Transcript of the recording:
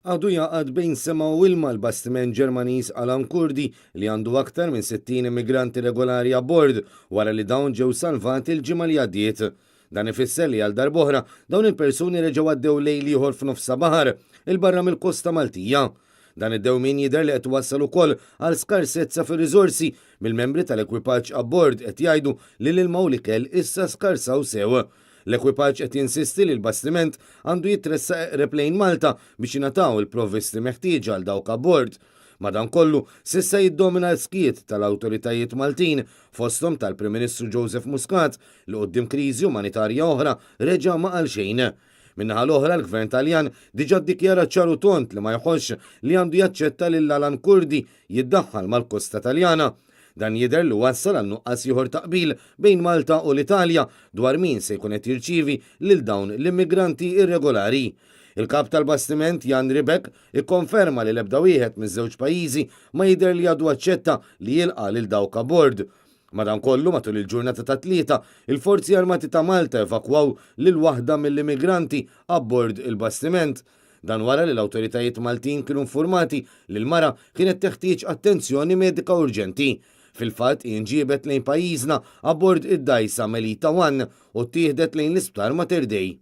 Għadu jagħqad bejn sema u ilma l-bastiment Ġermaniż Alan Kurdi li għandu aktar minn 60 immigranti regolari abbord wara li dawn ġew salvati l-ġimgħa li għaddiet. Dan ifisser li għal darb'oħra dawn il-persuni reġgħu għaddew lejl ieħor f'nofs ta' baħar 'il barra mill-kosta Maltija. Dan id-dewmien jidher li qed iwassal ukoll għal skarsezza fir-riżorsi mill-membri tal-ekwipaġġ abbord qed jgħidu li l-ilma u l-ikel issa skarsaw sew. L-ekwipaġġ qed jinsisti li l-bastiment għandu jitressaq eqreb lejn Malta biex jingħataw il-provvisti meħtieġa għal dawk abbord. Madankollu, s'issa jiddomina l-skiet tal-awtoritajiet Maltin, fosthom tal-Prim Ministru Joseph Muscat li quddiem kriżi umanitarja oħra reġa' ma qal xejn. Min-naħa l-oħra, l-Gvern Taljan diġà ddikjara ċar u tond li ma jħossx li għandu jaċċetta lil Alan Kurdi jiddaħħal mal-kosta Taljana. Dan jidher li wassal għal nuqqas ieħor ta' qbil bejn Malta u l-Italja dwar min se jkun qed jirċievi lil dawn l-immigranti irregolari. Il-kap tal-bastiment Jan Ribek ikkonferma li l-ebda wieħed miż-żewġ pajjiżi ma jidher li għadu aċċetta li jilqa' lil dawk abbord. Madankollu, matul il-ġurnata tat-Tlieta, il-Forzi Armati ta' Malta evakwaw lil waħda mill-immigranti abbord il-bastiment. Dan wara li l-awtoritajiet Maltin kienu infurmati li l-mara kienet teħtieġ attenzjoni medika urġenti. Fil-fatt, hi nġiebet lejn pajjiżna abbord id-dgħajsa Melita One u ttieħdet lejn l-Isptar Mater Dei.